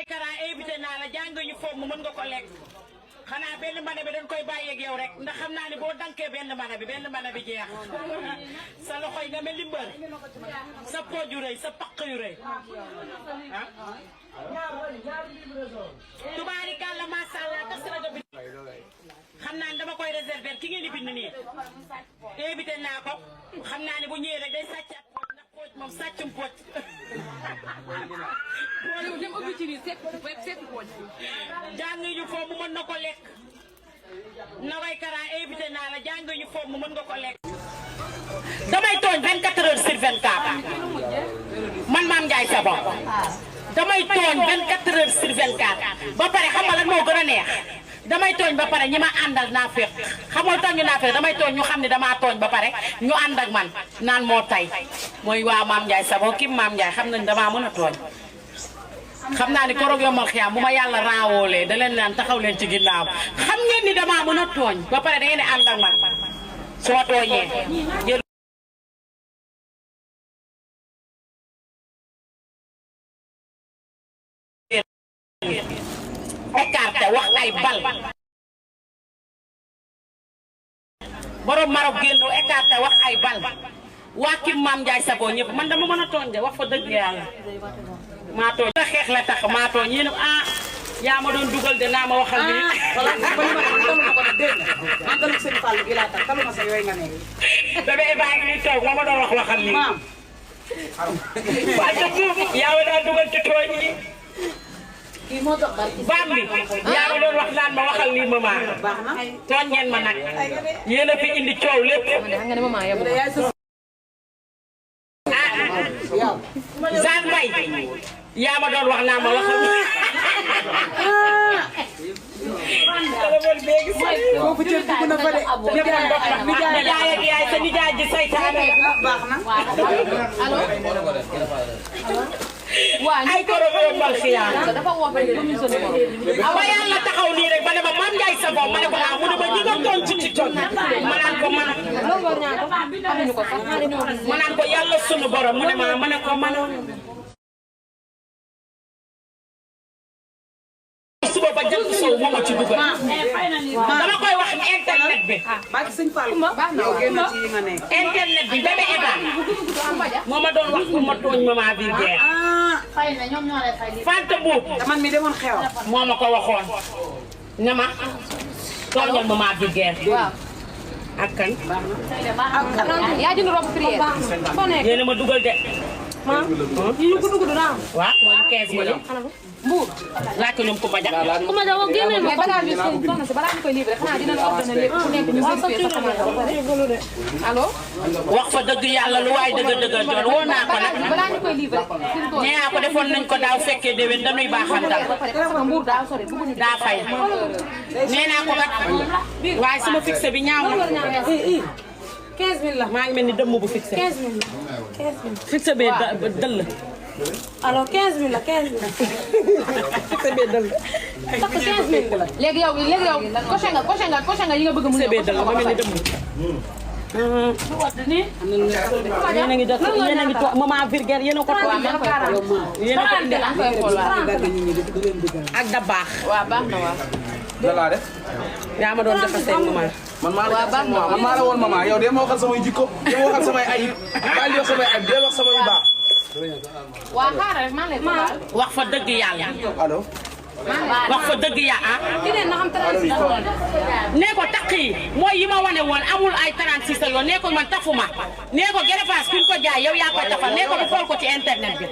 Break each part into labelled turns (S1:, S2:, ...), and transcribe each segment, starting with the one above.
S1: Kara invité naa la jàng ñu foog mu mën nga ko lekk xanaa benn mane bi dañ koy bàyyeeg yow rek ndax xam naa ne boo dankee benn mane bi jeex sa loxo yi nga mel ni mbër sa pooj yu rëy sa paq yu rëy ah tubaarikàlla macha allah kas rajo bi xam naa ne dama koy réserver ki ngeen di bind nii invité naa ko xam naa ne bu ñëwee rek day sàccaat ndax pooj moom sàccum pooj jàng ñu foofu mu mën na ko lekk Nogaye Kara invité naa la jàng ñu foofu mu mën nga ko lekk. damay tooñ 24 heures sur 24 man Mame Ndiaye Savon damay tooñ 24 heures sur 24 ba pare xam nga lan moo gën a neex damay tooñ ba pare ñi ma àndal naa fekk xamoo tax ñu naa fekk damay tooñ ñu xam ne damaa tooñ ba pare ñu ànd ak man naan moo tay mooy waa Mame Ndiaye Savon kii Mame Ndiaye xam nañ damaa mën a tooñ. xam naa ni koroog yombal xiyaam bu ma yàlla raawoolee da leen naan taxaw leen ci ginnaaw xam ngeen ni damaa mën a tooñ ba pare da ngeen di ànd ak man su ma tooñee jël écarté wax ay bal borom Maroc génnu écarté wax ay bal waa kim Mame Ndiaye Savon ñëpp man dama mën a tooñ de wax fa dëgg yàlla maa tooñ la xeex la tax maa tooñ yéen yaa ma doon dugal de naa ma waxal ni bébé Eva ngi ni toog moo ma doon waxal ni waa ca suuf yaa ma doon dugal ci tooñ yi baam bi yaa ma doon wax naan ma waxal lii maman tooñ ngeen ma nag yéen a fi indi coow lépp Zane Mbaye yaa ma doon wax naa ma waxal
S2: foofu cër dugg na fa de
S1: nijaay ak yaay sa nijaay ji saytaane
S2: baax na
S3: allo
S1: ay koro yombal xiyaam ba yàlla taxaw nii rek ba ne ma Mame Ndiaye Savon ma ne ko mu ne ma ñi nga doon ci TikTok ma naan ko ma naan ko yàlla sunu borom mu ne ma ne ko suba ba jant sow moo ma ci dugal dama koy wax internet bi
S2: barke Sëñ Fall yow génn ci yi nga nekk
S1: internet bi bébé Eva moo ma doon wax pour ma tooñ maman Virgère Fanta Mbuub
S2: man mi demoon xew
S1: moo ma ko waxoon ne ma tooñal maman Virgère ak kan
S3: yaa jënd robe prière
S1: yéen a ma dugal de
S3: ñu ko dugg dina am
S1: waaw mooy 15 millions
S3: mbuur
S1: laaj ko ñoom Koumba Dia
S3: Koumba Dia wax génne ma bagage bi soxna si balaa ñu koy livré xanaa dinañ ordonné lépp ku nekk ñu vérifié sa commande ba pare allo
S1: wax fa dëgg yàlla lu waay dëgg joon woo naa ko nag
S3: balaa ñu koy livré
S1: nee naa ko defoon nañ ko daaw fekkee déwén dañuy baaxantal
S3: ba pare parce que mbuur daa sori bëgguñu
S1: daa fay nee naa ko kat waaye sama fixe bi ñaaw na
S3: 15000 la
S1: maa ngi mel ni dëmm bu fixe
S3: 15000 la 15000
S1: fixe bee dëll
S3: alors 15000 la 15000
S1: fixe bee dëll
S3: takk 15000 la léegi yow coché nga yi nga bëgg mu
S1: fixe bee dëll ma mel ni dëmm yéen a ngi def yéen a ngi toog maman Virgère yéen a ko toog yéen a ko indi ak da baax
S3: waaw baax na waaw
S4: laa def
S1: yaa ma doon jaxase maman
S4: man maa la woon maman yow de ma waxal samay jikko de ma waxal samay ayib baal di wax samay ayib de wax samay yu baax
S3: waaw xaaral rek maa lay
S1: wax fa dëgg yàlla
S4: allo
S1: wax fa dëgg yàlla
S3: ki ne na xam 36
S1: nee ko takk yi mooy yi ma wane woon amul ay 36 yoon nee ko man tafuma nee ko gerefaas kuñ ko jaay yow yaa koy tafal nee ko du xool ko ci internet bi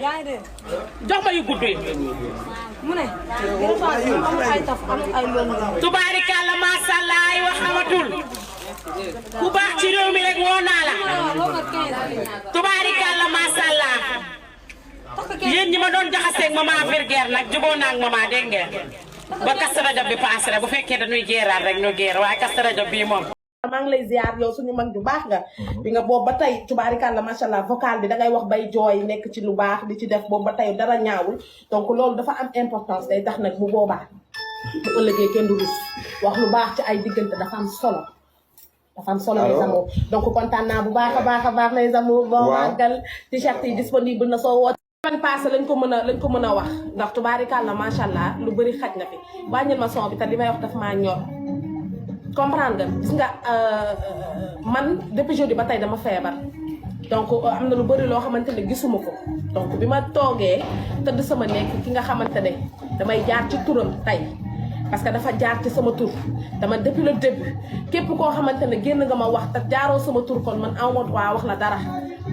S1: jox ma yu gudd yi
S3: mu ne amul ay taf amul ay loolu
S1: tubaarikàlla macha allah ay wax amatul ku baax ci réew mi rek woo naa la tubaarikàlla macha allah yéen ñi ma doon jaxaseeg maman Virgère nag juboo naa ak maman dégg ngeen ba Kazu Rajab bi paase rek bu fekkee dañuy géeraat rek ñu géer waaye Kazu Rajab bii moom.
S5: maa ngi lay ziar yow suñu mag ju baax nga bi nga boobu ba tey tubaarikàlla macha allah vocal bi dangay wax bay jooy nekk ci lu baax di ci def boobu ba tey dara ñaawul donc loolu dafa am importance day tax nag bu boobaa bu ëllëgee kenn du gis wax lu baax ci ay diggante dafa am solo. dafa am solo les amours donc kontaan naa bu baax a baax les amours. bon màggal t-shirt yi disponible na soo woote man passé lañ ko mën a wax ndax tubaarikàlla macha allah lu bëri xaj na fi wàññil ma son bi te li may wax daf maa ñor comprendre nga gis nga man depuis jeudi ba tey dama feebar donc am na lu bëri loo xamante ne gisuma ko donc bi ma toogee tëdd sama nekk ki nga xamante ne damay jaar ci turam tey parce que dafa jaar ci sama tur dama depuis le début képp koo xamante ne génn nga ma wax te jaaroo sama tur kon man aw ma droit wax la dara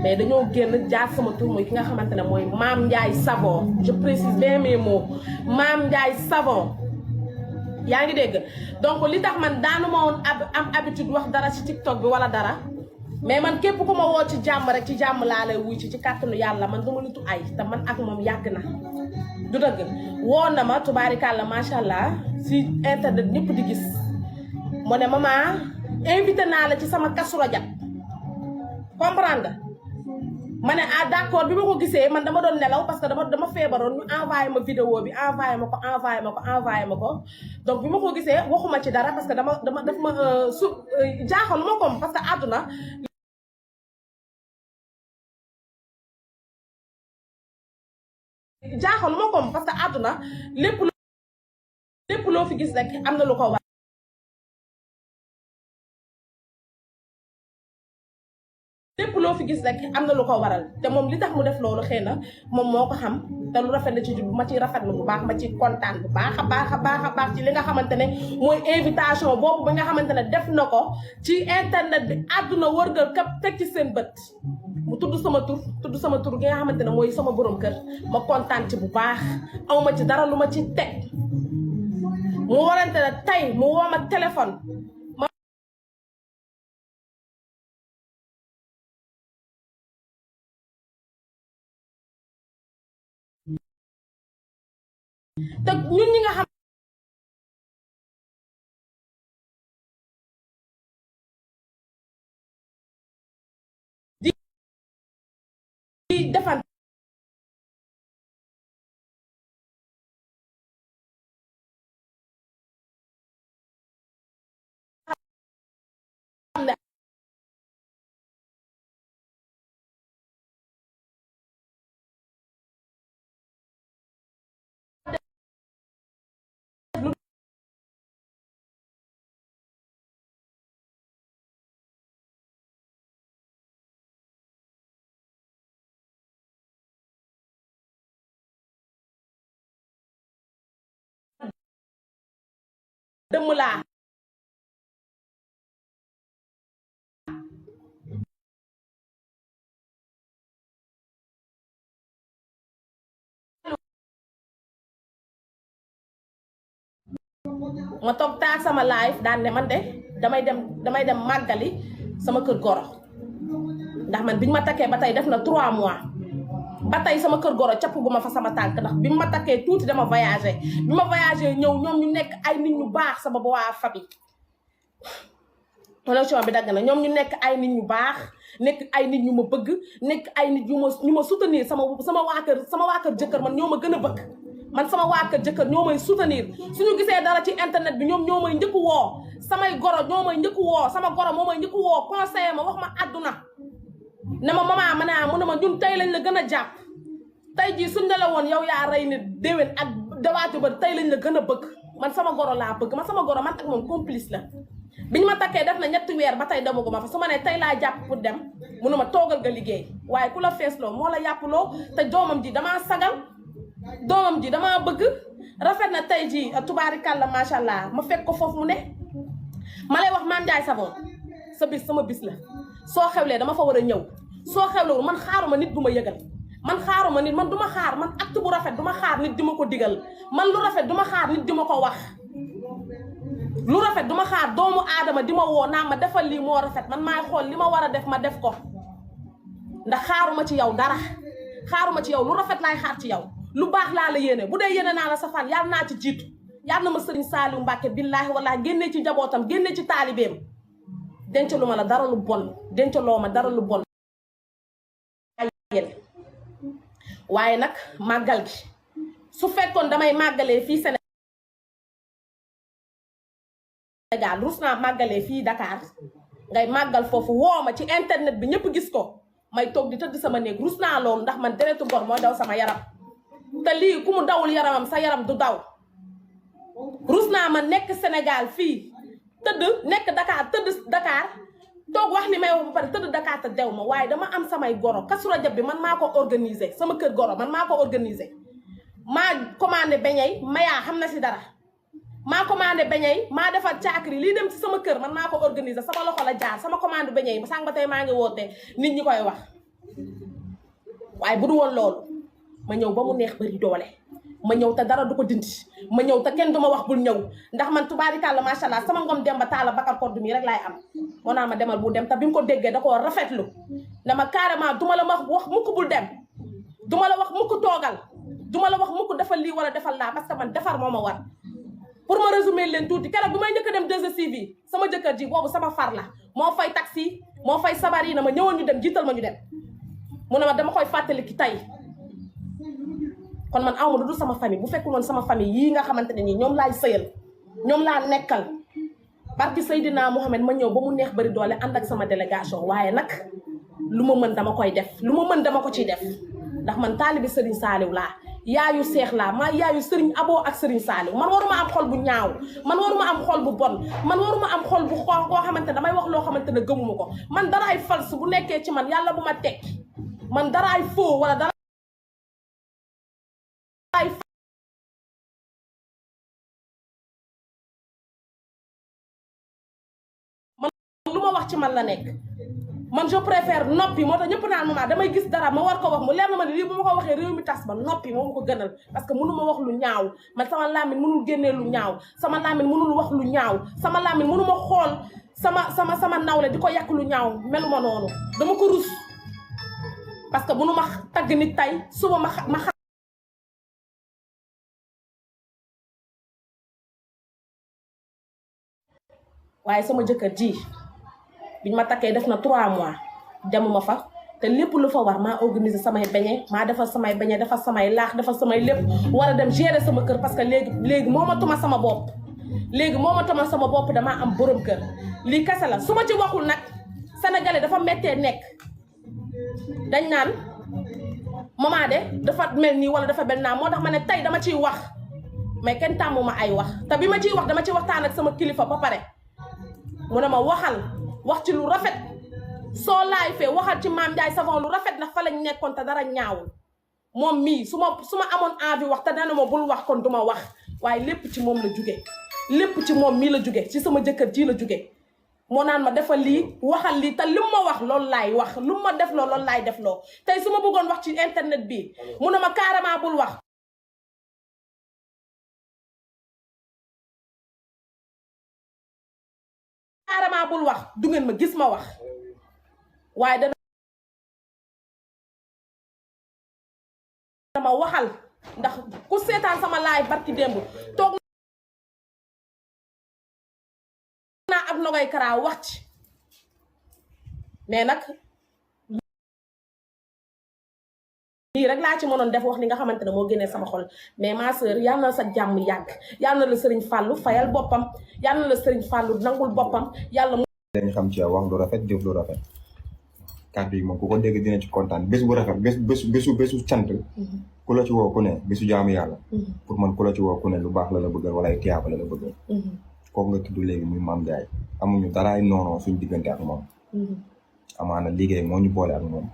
S5: mais dañoo génn jaar sama tur mooy ki nga xamante ne mooy Mame Ndiaye Savon je précise bien mes mots Mame Ndiaye Savon yaa ngi dégg donc li tax man daanu ma woon am habitude wax dara ci TikTok bi wala dara mais man képp ku ma woo ci jàmm rek ci jàmm laa lay wuy ci kàttanu yàlla man dama nitu ay te man ak moom yàgg na du dëgg woo na ma tubaarikàlla macha allah si internet ñëpp di gis mu ne maman invité naa la ci sama Kazu Rajab comprendre nga ma ne ah d'accord bi ma ko gisee man dama doon nelaw parce que dama feebaroon ñu envoyé ma vidéo bi envoyé ma ko donc bi ma ko gisee waxuma ci dara parce que daf ma jaaxal ma ko parce que àdduna lépp loo fi gis rek am na lu ko war lépp loo fi gis rek am na lu ko waral te moom li tax mu def loolu xëy na moom moo ko xam te lu rafet la ci jub ma ciy rafetlu bu baax ma ci kontaan bu baax a baax ci li nga xamante ne mooy invitation boobu ba nga xamante ne def na ko ci internet bi àdduna wërgal këpp teg ci seen bët mu tudd sama tur gi nga xamante ne mooy sama borom kër ma kontaan ci bu baax aw ma ci dara lu ma ci teg mu warante ne tey mu woo ma téléphone te ñun ñi nga xam di defan dëmm laa ma toog taal sama live daan ne man de damay dem màggali sama kër goro ndax man biñ ma takkee ba tey def na 3 mois ba tey sama kër goro capp gu ma fa sama tànk ndax bi ma takkee tuuti dama voyagé bi ma voyagé ñëw ñoom ñu nekk ay nit ñu baax sama ba waa famille relation bi dagg na ñoom ñu nekk ay nit ñu baax nekk ay nit ñu ma bëgg nekk ay nit ñu ma soutenir sama waa kër jëkkër man ñoo ma gën a bëgg man sama waa kër jëkkër ñoo may soutenir suñu gisee dara ci internet bi ñoom ñoo may njëkk woo samay goro ñoo may njëkk woo sama goro moo may njëkk woo conseiller ma wax ma àdduna ne ma maman ma ne mu ne ma ñun tey lañ la gën a jàpp tey jii suñ ne la woon yow yaa rey nit déwén ak dawaati ba tey lañ la gën a bëgg man sama goro laa bëgg man sama goro man ak moom complice la biñ ma takkee def na 3 weer ba tey demagu ma fa su ma ne tey laa jàpp pour dem mënu ma toogal nga liggéey waaye ku la feesloo moo la yàppuloo te doomam ji damaa sagal doomam ji damaa bëgg rafet na tey ji tubaarikàlla macha allah ma fekk ko foofu mu ne ma lay wax Mame Ndiaye Savon sa bis sama bis la soo xewlee dama fa war a ñëw soo xewlewul man xaaruma nit du ma yëgal man xaaruma nit man du ma xaar man acte bu rafet du ma xaar nit di ma ko digal man lu rafet du ma xaar nit di ma ko wax lu rafet du ma xaar doomu aadama di ma woo naa ma defal lii moo rafet man maay xool li ma war a def ma def ko ndax xaaruma ci yow dara xaaruma ci yow lu rafet laay xaar ci yow lu baax laa la yéene bu dee yéene naa la safaan yàlla naa ci jiitu yàlla na ma sëriñ Saliou Mbacke billaahi wallaahi génnee ci njabootam génnee ci taalibeem dencalu ma la dara lu bon dencaloo ma dara lu bon waaye nag màggal gi su fekkoon damay màggalee fii Sénégal rus naa màggalee fii Dakar ngay màggal foofu woo ma ci internet bi ñëpp gis ko may toog di tëdd sama néeg rus naa loolu ndax man deretu gor mooy daw sama yaram te lii ku mu dawul yaramam sa yaram du daw rus naa ma nekk Sénégal fii tëdd nekk Dakar tëdd Dakar toog wax li may wax ba pare tëdd Dakar te dew ma waaye dama am samay goro Kazu Rajab bi man maa ko organiser sama kër goro man maa ko organiser maa commandé beñey mayaa xam na si dara maa commandé beñey maa defar caakri lii dem ci sama kër man maa ko organiser sama loxo la jaar sama commande beñey sànq ba tey maa ngi woote nit ñi koy wax waaye bu du woon loolu ma ñëw ba mu neex bari doole ma ñëw te dara du ko dindi ma ñëw te kenn du ma wax bul ñëw ndax man tubaarikàlla macha allah sama ngom dem ba taala bakar koddu mi rek laay am moo naa ma demal bu dem te bi mu ko déggee da koo rafetlu dama carrément duma la wax mukk bul dem duma la wax mukk toogal duma la wax mukk defal lii wala defal laa parce que man defar moo ma war pour ma résumer leen tuuti keroog bi may njëkk a dem 2STV sama jëkkër ji boobu sama far la moo fay taxi moo fay sabar yi na ma ñëwoon ñu dem jiital ma ñu dem mu ne ma dama koy fàttali ki tey kon man awma lu dul sama famille bu fekkul woon sama famille yii nga xamante ne nii ñoom laay sëyal ñoom laa nekkal barki Seydina Mohamed ma ñëw ba mu neex bari doole ànd ak sama délégation waaye nag lu ma mën dama koy def lu ma mën dama ko ciy def ndax man taalibi Serigne Saliou laa yaayu seex laa maa yaayu Serigne Abo ak Serigne Saliou man waruma am xol bu ñaaw man waruma am xol bu bon man waruma am xol bu koo xamante ne damay wax loo xamante ne gëmuma ko man dara ay fals bu nekkee ci man yàlla bu ma tekki man dara ay faux wala dara ay man lu ma wax ci man la nekk man je préfère noppi moo tax ñëpp naan ma damay gis dara ma war ko wax mu leer na ma ne lii bu ma ko waxee réew mi tas ba noppi moo ma ko gënal parce que mënu ma wax lu ñaaw man sama làmmiñ mënul génnee lu ñaaw sama làmmiñ mënul wax lu ñaaw sama làmmiñ mënu ma xool sama nawle di ko yàq lu ñaaw melu ma noonu dama ko rus parce que mënu ma tagg nit tey suba ma waaye sama jëkkër ji biñ ma takkee def na 3 mois demuma fa te lépp lu fa war maa organiser samay beñe maa defar samay beñe defar samay laax defar samay lépp war a dem gérer sama kër parce que léegi moomatuma sama bopp léegi moomatuma sama bopp damaa am borom kër lii kese la su ma ci waxul nag sénégalais dafa méttee nekk dañ naan maman de dafa mel nii wala dafa mel naa moo tax ma ne tey dama ciy wax mais kenn tàmmuma ay wax te bi ma ciy wax dama ci waxtaan ak sama kilifa ba pare mu ne ma waxal wax ci lu rafet soo laay fee waxal ci Mame Ndiaye Savon lu rafet ndax fa lañ nekkoon te dara ñaawul moom mii su ma amoon envie wax te dana ma bul wax kon duma wax waaye lépp ci moom la jóge lépp ci moom mii la jóge ci sama jëkkër ji la jóge moo naan ma defal lii waxal lii te lu ma wax loolu laay wax lu ma def loo loolu laay def loo tey su ma bëggoon wax ci internet bi mu ne ma carrément bul wax carrément bul wax du ngeen ma gis ma wax waaye dama waxal ndax ku seetaan sama laay barki démb toog naa ab Nogay Kara wax ci mais nag lii rek laa ci mënoon def wax li nga xamante ne moo génnee sama xol mais ma sœur yal na sa jàmm yàgg yal na la Serigne Fallou fayal boppam yal na la Serigne Fallou nangul boppam yàlla mu
S6: dañ xam ci wax lu rafet jëf lu rafet kàddu yi moom ku ko dégg dina ci kontaan bés bu rafet bésu cant ku la ci woo ku ne bésu jaamu yàlla pour man ku la ci woo ku ne lu baax la la bëggal wala ay tiyaaba la la bëggal kooku nga tudd léegi muy Mame Ndiaye amuñu daraay noonoo suñu diggante ak moom amaana liggéey moo ñu boole ak moom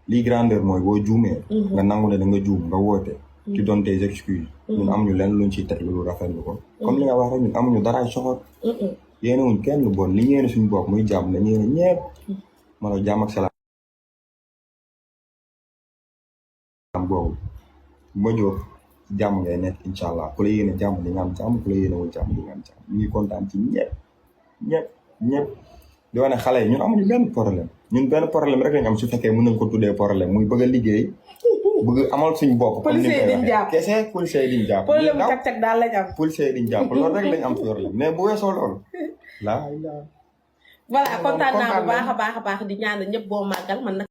S6: lii grandeur mooy boo juumee nga nangu ne da nga juum nga woote tu donnes tes excuses ñun amuñu lenn luñ ciy teg lu rafetlu ko comme li nga wax rek ñun amuñu daraay soxor yéene wuñ kenn lu bon li ñeene suñu bopp muy jàmm la ñeene ñepp mala jàmm ak salaam boobu ba jóg jàmm ngay nekk incha allah ku la yéene jàmm di nga am jàmm ku la yéene wul jàmm di nga am jàmm ñu ngi kontaan ci ñëpp di wane xale yi ñun amuñu benn problème ñun benn problème rek lañ am su fekkee mën nañ ko tuddee problème muy bëgg a liggéey bëgg amal suñu bopp comme ni koy waxee kese policiers yi diñ jàpp
S5: problème bu teg daal lañ am
S6: policiers yi diñ jàpp loolu rek lañ am fi problème mais bu weesoo loolu laa
S5: voilà kontaan naa bu baax a baax di ñaan ñëpp boo màggal man nag